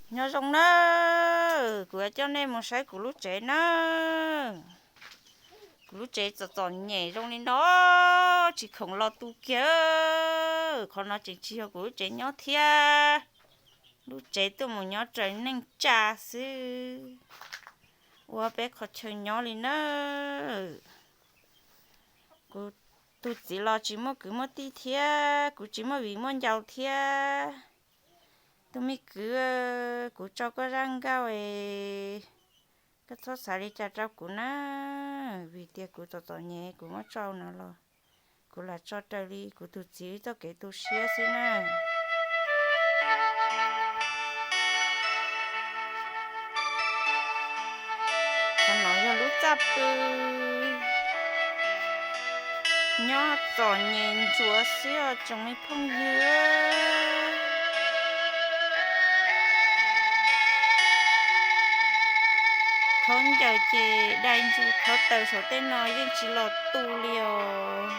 Nyob zoo nawb, kuv yuav coj nej mus saib kuv lub tsev nawb. Kuv lub tsev txom txom nyem zoo li no, tsis khoom los tu kiag. Qhov no tseem tsis yog kuv lub tsev nyob thiab. Lub tsev tuaj mus nyob raws neej tsa xwb, ua peb qhov chaw nyob li nawb. Kuv tus txiv los tsis muaj kwv muaj tij thiab, kuv tsis muaj viv muaj ncaus thiab. Tus me kwv, kuv tso koj zaj nkauj es koj txhob xav li cas rau kuv na, vim tias kuv txom txom nyem kuv muab tso no los kuv lam tso raws li kuv tus txiv wb txoj kev tu siab xwb na. Qhov no yog lub txaj pw nyob txom nyem ntsuav xwb os tsoom me phooj ywg. Khaub ncaws ces dai ntsus khaub taws saum tej no yeej tsis los tu li os.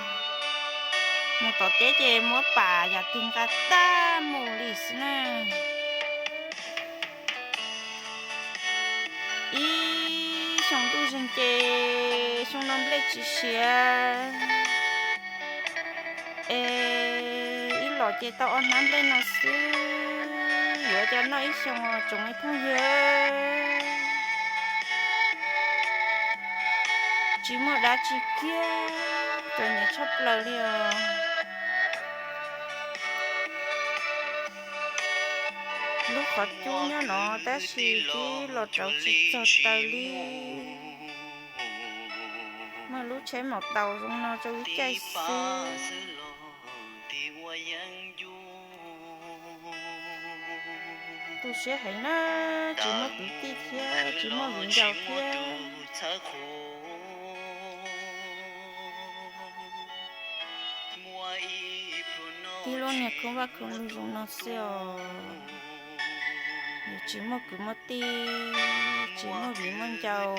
Mus tom teb ces muab pam yam twg nqa tag mus li xwb na. Ib xyoo ntuj zeeg ces xyoo no nplej tsis siav es ib los ces tau ob hnab nplej no xwb, yuav cov noj ib xyoos os tsoom me phooj ywg. Tsis muaj dab tsi kiag, txom nyem tshaj plaws li os. Lub qhov cub nyob no tab sis twb los rauv tsis txog taws li. Muaj lub tsheb maum taus zoo no rau ib caij xwb. Tu siab heev na, tsis muaj kwv tij thiab tsis muaj viv ncaus thiab. Tib lub niag khoob vaj khoob lug zoo no xwb os. Yus tsis muaj kwv muaj tij, tsis muaj viv muaj ncaus,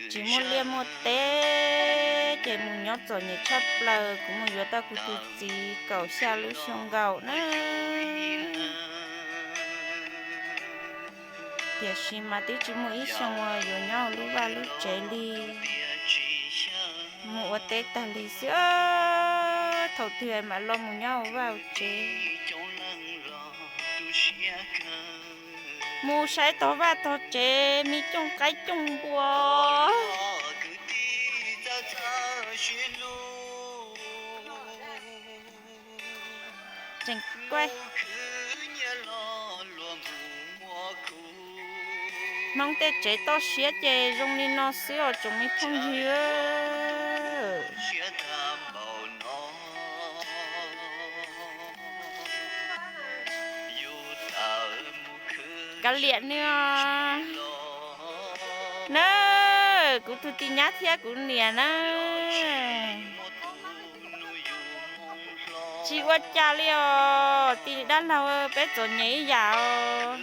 tsis muaj liaj muaj teb, ces mus nyob txom nyem tshaj plaws. Kuv mus yuav tau kuv tus txiv kaum xya lub xyoo nkaus na. Tiam sis mas twb tsis muaj ib xyoo uas yuav nyob lub vaj lub tsev li, mus ua teb tag li xwb. Thaum twg mam los mus nyob ua vaj ua tsev, mus saib tog vaj tog tsev me cooj qaib cooj npua. Tseem kuaj. Hmoob tej tsev toj siab ces zoo li no xwb os tsoom me phooj ywg. Kav liam nws os. Na, kuv tus tij nyab thiab kuv niam na. Tsis ua cas li os, tij dab laug peb txom nyem ib yam os.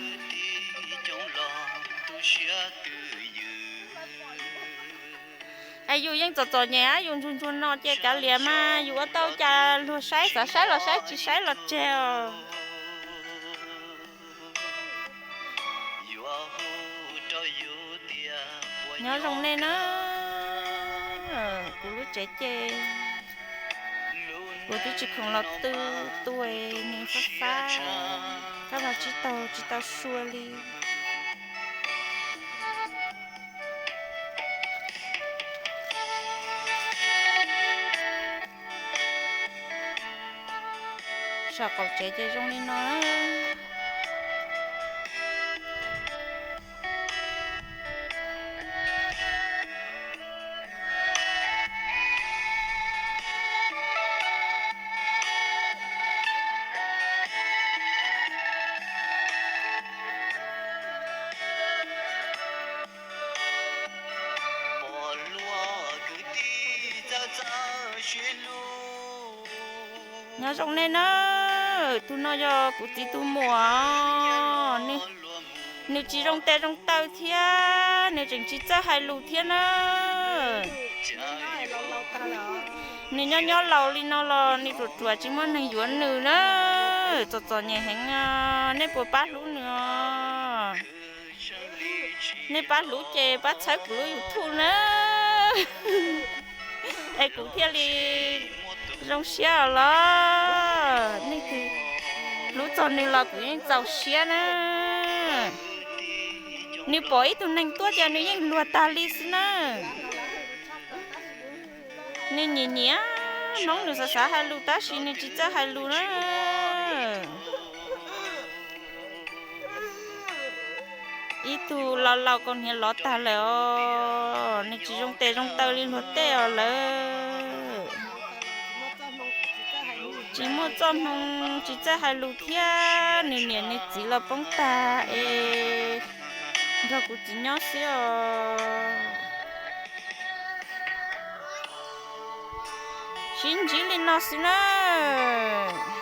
Es yus yeej txom txom nyem, yus ntsuag ntsuag no ces kav liam mas, yus ua tau cas luag saib, xav saib los saib, tsis saib los tseg os. Nyob zoo nej na, kuv lub tsev ces kuv twb tsis khoom los tu, tu es nws fab fab, kab los tsis tau, tsis tau sua li. Saum qaum tsev ces zoo li no. Nyob zoo nej na, tus no yog kuv txiv tus muam, nws tsis zoo tes zoo taw thiab nws tseem tsis txawj hais lus thiab na. Nws nyob nyob laus li no los nws ruam ruam tsis muaj neeg yuav nws na, txom txom nyem heev os. Nej puas pab hlub nws os? Nej pab hlub ces pab txhawb kuv lub YouTube na, es kuv thiaj li zoo siab os los. Nej hlub txog nws los kuv yeej txaus siab na. Nws pom ib tug neeg tuaj ces nws yeej luag tag li xwb na. Nws nyiam nyiam Hmoob, nws xav xav hais lus tab sis nws tsis txawj hais lus na. Ib tug laus laus kaus hniav lov tag lawm os, nws tsis zoo tes zoo taw li luag tej os lawm. Tsis muaj txoj hmoo, tsis txawj hais lus thiab, nws niam nws txiv los poob tag es nrog kuv txiv nyob xwb os. Sib ntsib li no xwb nawb.